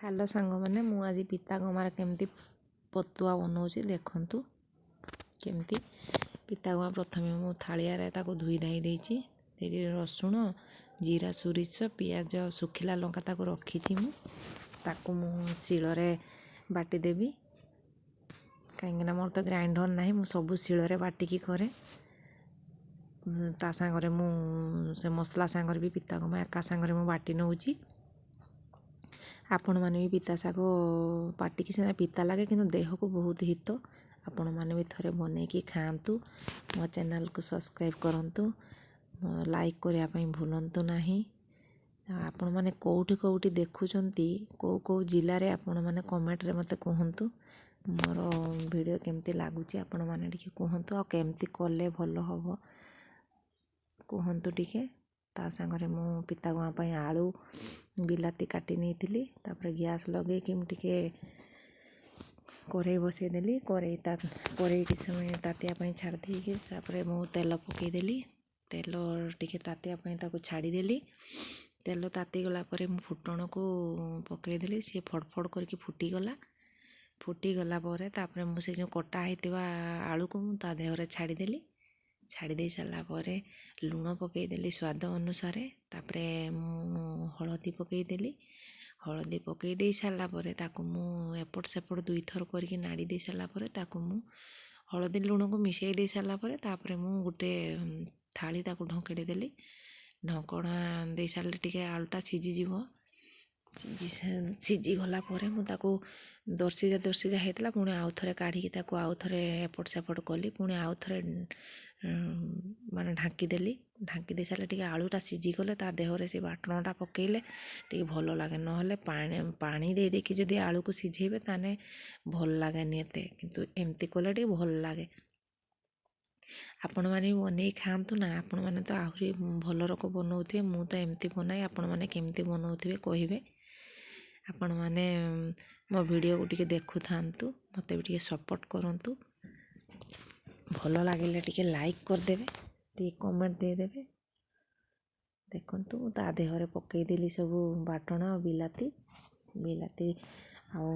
Hello ସାଙ୍ଗମାନେ, ମୁଁ ଆଜି ପିତା ଗମାର କେମିତି ପତୁଆ ବନାଉଛି ଦେଖନ୍ତୁ। କେମିତି ପିତା ଗମା ପ୍ରଥମେ ମୁଁ ଥାଳିଆରେ ତାକୁ ଧୋଇ ଧାଇ ଦେଇଛି। ସେଇଠି ରସୁଣ, ଜିରା, ସୋରିଷ, ପିଆଜ, ଶୁଖିଲା ଲଙ୍କା ତାକୁ ରଖିଛି। ମୁଁ ତାକୁ ମୁଁ ଶିଳରେ ବାଟିଦେବି, କାହିଁକିନା ମୋର ତ ଗ୍ରାଇଣ୍ଡର ନାହିଁ। ମୁଁ ସବୁ ଶିଳରେ ବାଟିକି କରେ। ତା ସାଙ୍ଗରେ ମୁଁ ସେ ମସଲା ସାଙ୍ଗରେ ବି ପିତା ଗମା ଏକା ସାଙ୍ଗରେ ମୁଁ ବାଟି ନେଉଛି। ଆପଣମାନେ ବି ପିତା ଶାଗ ପାଟିକି ସିନା ପିତା ଲାଗେ, କିନ୍ତୁ ଦେହକୁ ବହୁତ ହିତ। ଆପଣମାନେ ବି ଥରେ ବନେଇକି ଖାଆନ୍ତୁ। ମୋ ଚ୍ୟାନେଲକୁ ସବସ୍କ୍ରାଇବ୍ କରନ୍ତୁ, ଲାଇକ୍ କରିବା ପାଇଁ ଭୁଲନ୍ତୁ ନାହିଁ। ଆପଣମାନେ କେଉଁଠି କେଉଁଠି ଦେଖୁଛନ୍ତି, କେଉଁ କେଉଁ ଜିଲ୍ଲାରେ, ଆପଣମାନେ କମେଣ୍ଟରେ ମୋତେ କୁହନ୍ତୁ। ମୋର ଭିଡ଼ିଓ କେମିତି ଲାଗୁଛି ଆପଣମାନେ ଟିକେ କୁହନ୍ତୁ, ଆଉ କେମିତି କଲେ ଭଲ ହେବ କୁହନ୍ତୁ ଟିକେ। ତା ସାଙ୍ଗରେ ମୁଁ ପିତା ଗୁଆଁ ପାଇଁ ଆଳୁ ବିଲାତି କାଟି ନେଇଥିଲି। ତାପରେ ଗ୍ୟାସ୍ ଲଗେଇକି ମୁଁ ଟିକେ କରେଇ ବସେଇଦେଲି। କରେଇ ତା କରେଇ କିଛି ସମୟ ତାତିବା ପାଇଁ ଛାଡ଼ି ଦେଇକି, ତାପରେ ମୁଁ ତେଲ ପକେଇଦେଲି। ତେଲ ଟିକେ ତାତିବା ପାଇଁ ତାକୁ ଛାଡ଼ିଦେଲି। ତେଲ ତାତିଗଲା ପରେ ମୁଁ ଫୁଟଣକୁ ପକେଇଦେଲି। ସିଏ ଫଡ଼ ଫଡ଼ କରିକି ଫୁଟିଗଲା। ଫୁଟିଗଲା ପରେ ତାପରେ ମୁଁ ସେ ଯେଉଁ କଟା ହେଇଥିବା ଆଳୁକୁ ମୁଁ ତା ଦେହରେ ଛାଡ଼ିଦେଲି। ଛାଡ଼ି ଦେଇ ସାରିଲା ପରେ ଲୁଣ ପକେଇଦେଲି ସ୍ୱାଦ ଅନୁସାରେ। ତାପରେ ମୁଁ ହଳଦୀ ପକେଇଦେଲି। ହଳଦୀ ପକେଇ ଦେଇ ସାରିଲା ପରେ ତାକୁ ମୁଁ ଏପଟ ସେପଟ ଦୁଇଥର କରିକି ନାଡ଼ି ଦେଇ ସାରିଲା ପରେ, ତାକୁ ମୁଁ ହଳଦୀ ଲୁଣକୁ ମିଶାଇ ଦେଇ ସାରିଲା ପରେ, ତାପରେ ମୁଁ ଗୋଟେ ଥାଳି ତାକୁ ଢଙ୍କେଇ ଦେଲି। ଢଙ୍କଣା ଦେଇ ସାରିଲେ ଟିକେ ଆଳୁଟା ସିଝିଯିବ। ସିଝିଗଲା ପରେ ମୁଁ ତାକୁ ଦରସିଝା ଦରସିଝା ହେଇଥିଲା, ପୁଣି ଆଉ ଥରେ କାଢ଼ିକି ତାକୁ ଆଉ ଥରେ ଏପଟ ସେପଟ କଲି। ପୁଣି ଆଉ ଥରେ ମାନେ ଢାଙ୍କିଦେଲି। ଢାଙ୍କି ଦେଇ ସାରିଲେ ଟିକେ ଆଳୁଟା ସିଝିଗଲେ ତା ଦେହରେ ସେ ବାଟଣଟା ପକେଇଲେ ଟିକେ ଭଲ ଲାଗେ। ନହେଲେ ପାଣି ପାଣି ଦେଇ ଦେଇକି ଯଦି ଆଳୁକୁ ସିଝେଇବେ ତାହେଲେ ଭଲ ଲାଗେନି ଏତେ, କିନ୍ତୁ ଏମିତି କଲେ ଟିକେ ଭଲ ଲାଗେ। ଆପଣମାନେ ବି ବନେଇ ଖାଆନ୍ତୁ ନା। ଆପଣମାନେ ତ ଆହୁରି ଭଲ ରକମ ବନଉଥିବେ। ମୁଁ ତ ଏମିତି ବନାଏ, ଆପଣମାନେ କେମିତି ବନଉଥିବେ କହିବେ। ଆପଣମାନେ ମୋ ଭିଡ଼ିଓକୁ ଟିକେ ଦେଖୁଥାନ୍ତୁ, ମୋତେ ବି ଟିକେ ସପୋର୍ଟ କରନ୍ତୁ। ଭଲ ଲାଗିଲେ ଟିକେ ଲାଇକ୍ କରିଦେବେ, ଟିକେ କମେଣ୍ଟ ଦେଇଦେବେ। ଦେଖନ୍ତୁ, ମୁଁ ତା ଦେହରେ ପକେଇଦେଲି ସବୁ ବାଟଣ ଆଉ ବିଲାତି ଆଉ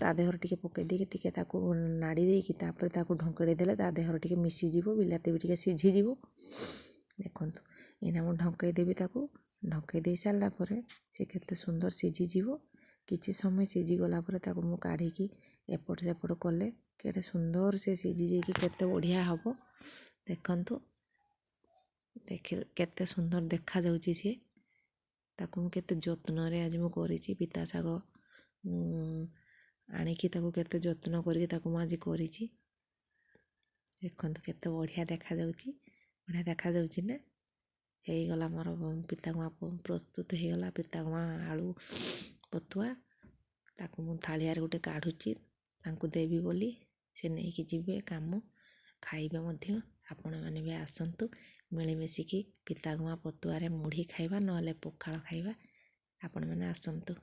ତା ଦେହରେ ଟିକେ ପକେଇ ଦେଇକି, ଟିକେ ତାକୁ ନାଡ଼ି ଦେଇକି, ତାପରେ ତାକୁ ଢଙ୍କେଇ ଦେଲେ ତା ଦେହରେ ଟିକେ ମିଶିଯିବ, ବିଲାତି ବି ଟିକେ ସିଝିଯିବ। ଦେଖନ୍ତୁ, ଏଇନା ମୁଁ ଢଙ୍କେଇ ଦେବି ତାକୁ। ଢଙ୍କେଇ ଦେଇ ସାରିଲା ପରେ ସେ କେତେ ସୁନ୍ଦର ସିଝିଯିବ। କିଛି ସମୟ ସିଝିଗଲା ପରେ ତାକୁ ମୁଁ କାଢ଼ିକି ଏପଟ ସେପଟ କଲେ କେଡ଼େ ସୁନ୍ଦର ସେ ସିଝି ଯାଇକି କେତେ ବଢ଼ିଆ ହେବ। ଦେଖନ୍ତୁ, ଦେଖି କେତେ ସୁନ୍ଦର ଦେଖାଯାଉଛି ସିଏ। ତାକୁ ମୁଁ କେତେ ଯତ୍ନରେ ଆଜି ମୁଁ କରିଛି। ପିତା ଶାଗ ମୁଁ ଆଣିକି ତାକୁ କେତେ ଯତ୍ନ କରିକି ତାକୁ ମୁଁ ଆଜି କରିଛି। ଦେଖନ୍ତୁ, କେତେ ବଢ଼ିଆ ଦେଖାଯାଉଛି। ବଢ଼ିଆ ଦେଖାଯାଉଛି ନା? ହେଇଗଲା ମୋର ପିତାଗୁଆ ପ୍ରସ୍ତୁତ ହେଇଗଲା, ପିତାଗୁଆ ଆଳୁ ପତୁଆ। ତାକୁ ମୁଁ ଥାଳିଆରେ ଗୋଟେ କାଢ଼ୁଛି ତାଙ୍କୁ ଦେବି ବୋଲି, ସେ ନେଇକି ଯିବେ କାମ, ଖାଇବେ ମଧ୍ୟ। ଆପଣମାନେ ବି ଆସନ୍ତୁ, ମିଳିମିଶିକି ପିତାଗୁଆ ପତୁଆରେ ମୁଢ଼ି ଖାଇବା, ନହେଲେ ପଖାଳ ଖାଇବା। ଆପଣମାନେ ଆସନ୍ତୁ।